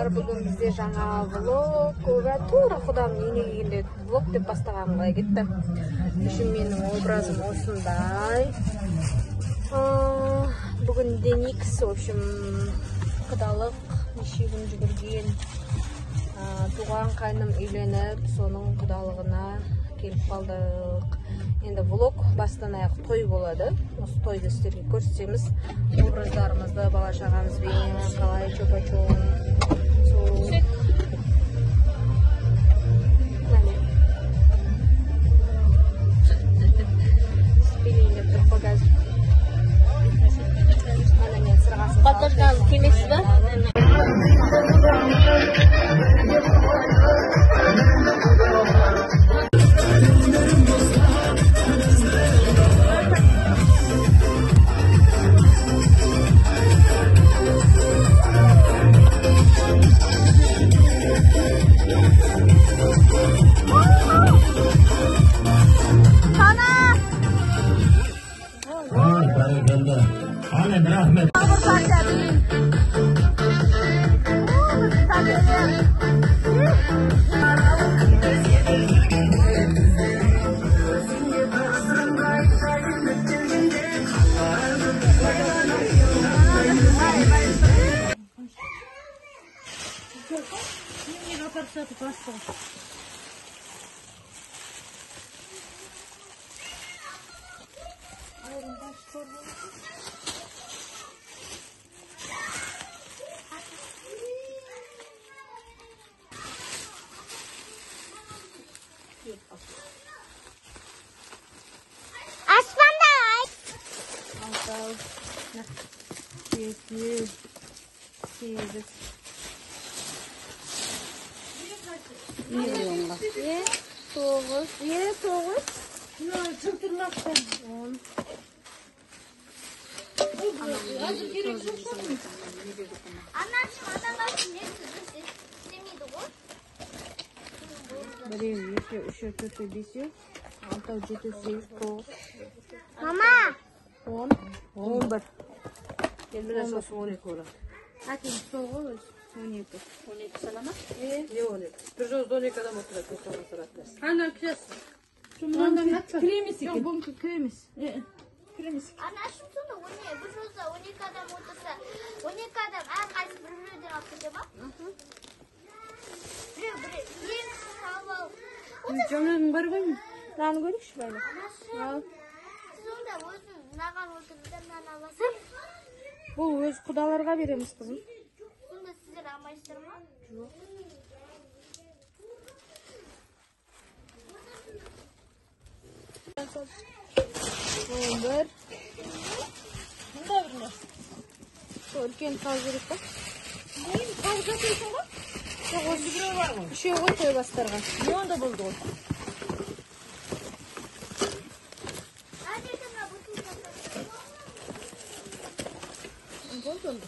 Достар, бүгін бізде жаңа влог. Тура құданың үйіне келгенде влог деп бастағаным қалай кетті. Үшін менің образым осындай. Бүгін Деникс, в общем, құдалық неше күн жүгірген. Туған қайным үйленіп, соның құдалығына келіп қалдық. Енді влог бастан аяқ той болады. Осы тойды сіздерге көрсетеміз. Образдарымызды бала шағамызбен қалай чопа-чоп. Сол. Билейін деп тұрып қой қазір. Ана мен сырғасын салып. Батырған кемесі ба? Аспанда ай. Алтау, жеті, сегіз. Тоғыз, тоғыз. 10. Анашым, анашым, не істемейді ғой. 1, 2, 3, 4, 5, 6, 7, 8, 9. Мама. 10, 11. Енді сосын 12 болады. Әкем сол ғой өзі. 12. 12 сала ма? Не 12? Бір жолы 12 адам отырады, тоқтамай тұрады. Ана кіресіз. Кіре емес екен. Жоқ, бұнікі кіре емес. Кіре емес. Анашым сонда бір жолда 12 адам отырса, 12 адам әрқайсысы бір біреуден алып кете ма? Біреу, біреу, ең алып алып. Жаңағың бар ғой. Мынаны көрейікші бәле. Анашым, сонда өзің мынаған отырды да мынаны аласың. Бұл өз құдаларға береміз, қызым. Сонда сіздер алмайсыздар ма? Жоқ. 11. Мында бір нәрсе. Сол үлкен тал керек па? Тал жасайсың ғой? Жоқ, осы біреу бар ғой. Үшеу ғой той бастарға. Не онда болды ғой? Ана жерде мына бутылка. Болды онда.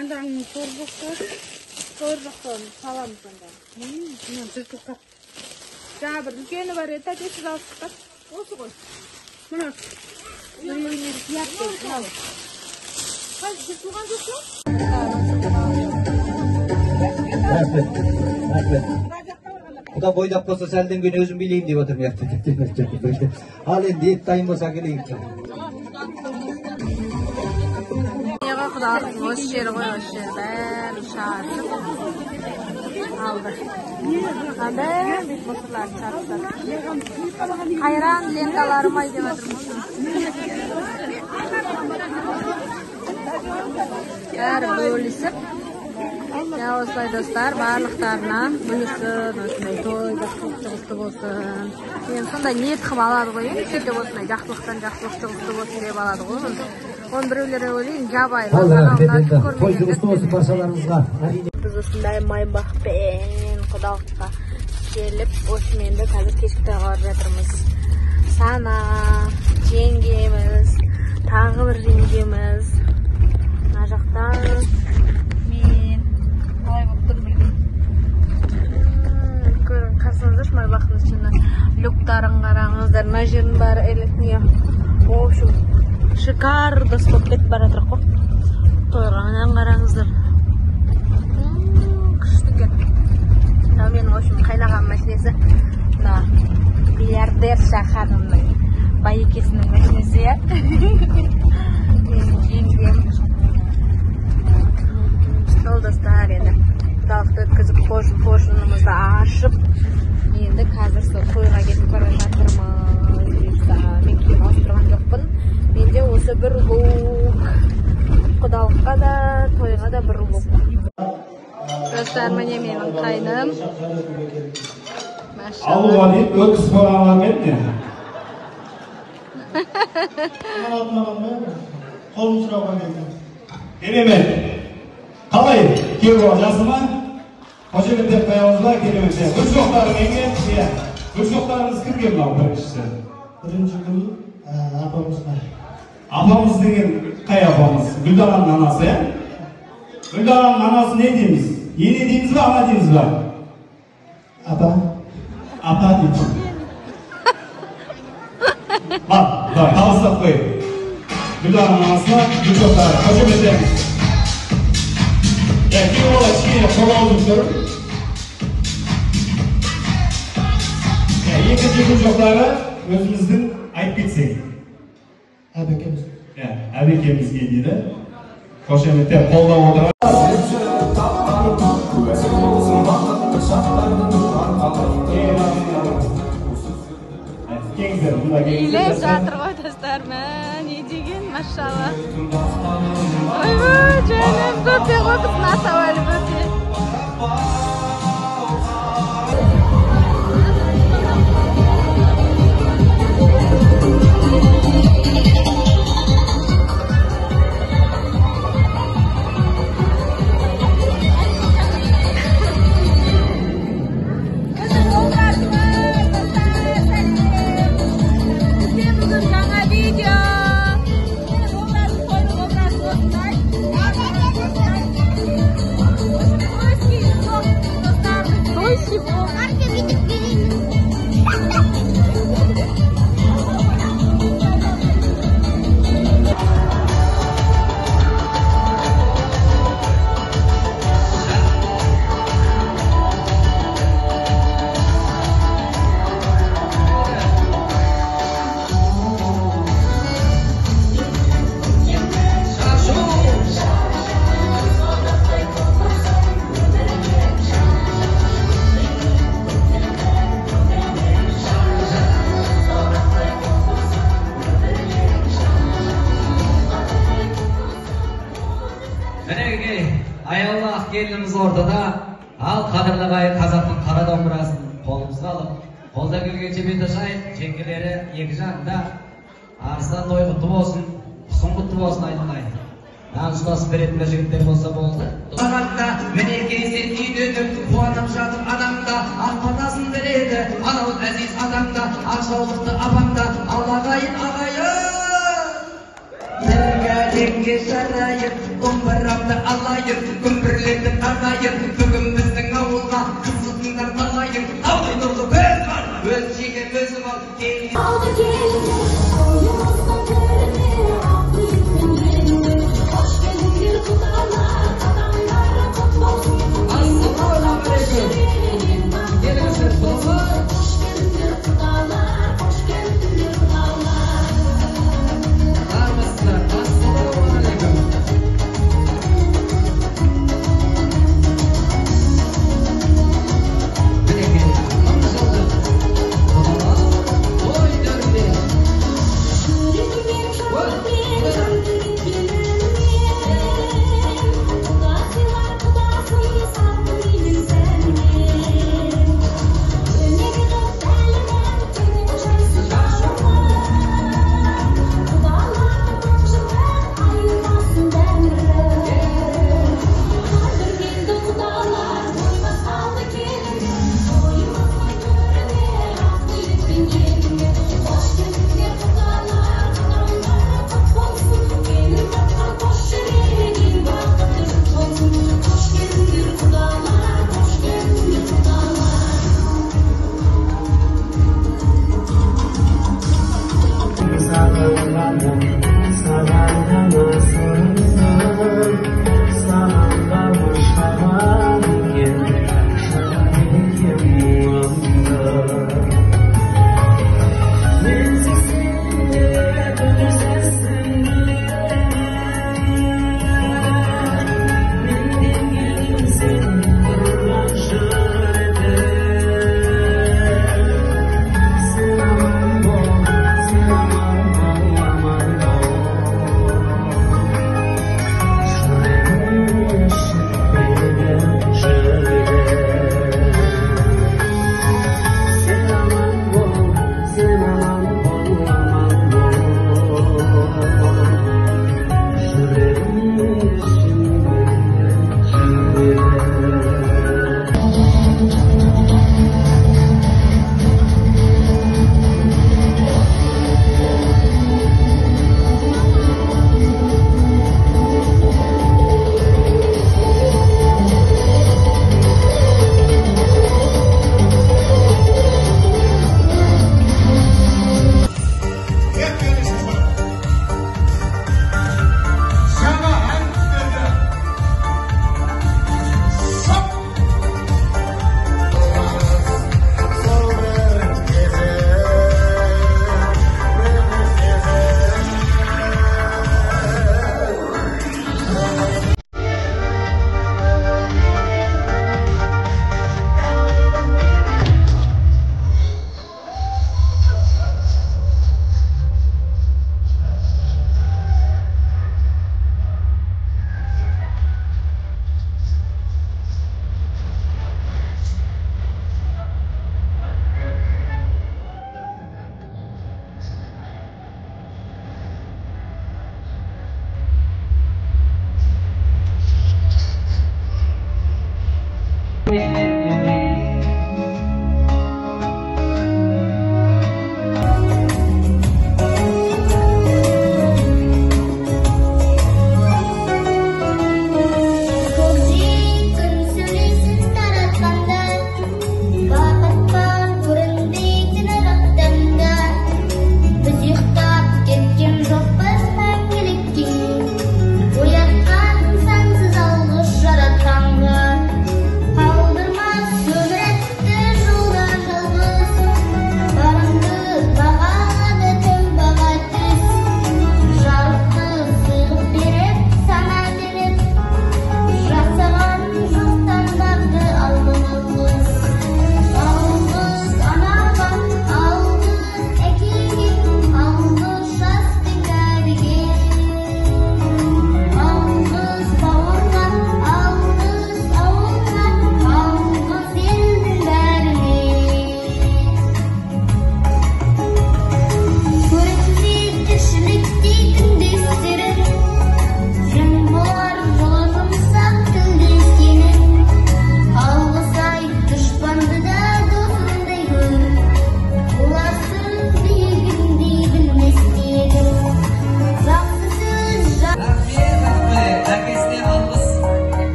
Андаңның тор жоқ па? Тор жоқ соны саламыз онда. Мына жыртылып қап. Жаңа бір үлкені бар еді, әке сіз алып шыққан. Осы ғой. Мына. Мынау. Қазір жыртылған жоқ па? Рахмет, рахмет. Құда бойдақ болса сәлден кейін өзім билеймін деп отырмын. Ал енді ет дайын болса әкелейік. Не ғой құдалықтың осы жері ғой, осы жері бәрін шашып алды. Анда бет мусорларын шашып. Қайран ленталарым ай деп жатырмын. Бәрі бөлісіп. Я осылай достар, барлықтарына бұйырсын, осындай той жақсылық жұғысты болсын. Енді сондай ниет қылып алады ғой, енді сөйтіп осындай жақсылықтан жақсылық жұғысты болсын деп алады ғой. Оны біреулер ойлайды, жабайы. Ал рахмет енді. Той жұғысты болсын баршаларыңызға. Әрине. Біз осындай майбақпен құдалыққа келіп, осымен енді қазір кешкі тойға барып жатырмыз. Сана, жеңгеміз, тағы бір жеңгеміз. Мына жақта мен қалай болып тұр білмеймін. Көрін, қарасаңыздаршы майбақтың ішіне. Люктарын қараңыздар, мына жердің бәрі не. В общем, шикардос болып кетіп бара жатыр ғой. Құдалыққа да, тойға да бір болып. Достар, міне менің қайным. Алуға дейін өткізіп қойғанға не? Қолым сұрауға келдім. Керемет. Қалай? Күйеу бала жақсы ма? Қошеметтеп қоямыз ба? Керемет. Гүл шоқтары неге? Иә. Гүл шоқтарыңыз кімге мынау біріншісі? Бірінші гүл апамызға. Апамыз деген қай апамыз? Гүлдараның анасы, иә? Гүлдараның анасы не дейміз? Ене дейміз ба, ана дейміз ба? Апа. Апа дейміз. Бар, давай, табыстап қой. Гүлдараның анасына гүл шоқтары. Қошеметтейміз. Иә, күйеу бала кішкене қобалжып тұр. Иә, екінші гүл шоқтары өзіміздің айтып кетсең. Әбекеміз. Иә, әбекемізге дейді. Қошеметтеп қолдап отырады. Келіңіздер, мында келіңіздер. Билеп жатыр ғой достар, мә, не деген, машалла. Ойбай, жаным, бөпе ғой біздің асау әлі бөпе. Аяулы ақ келініміз ортада, ал қадірлі ағайын қазақтың қара домбырасын қолымызға алып, қолдан келгенше бет ашайық, жеңгелері екі жағында. Арыстан той құтты болсын, құсың құтты болсын айналайын. Нан ұстасып беретін бір жігіттер болса болды. Сағатта мінекей сен үйденіп, қуанып жатып адамда, ақ батасын береді, анау әзиз адамда, ақ жаулықты апамда, ал ағайын ағайын. Бірге жарайық, домбырамды алайық, күмбірлетіп ағайын,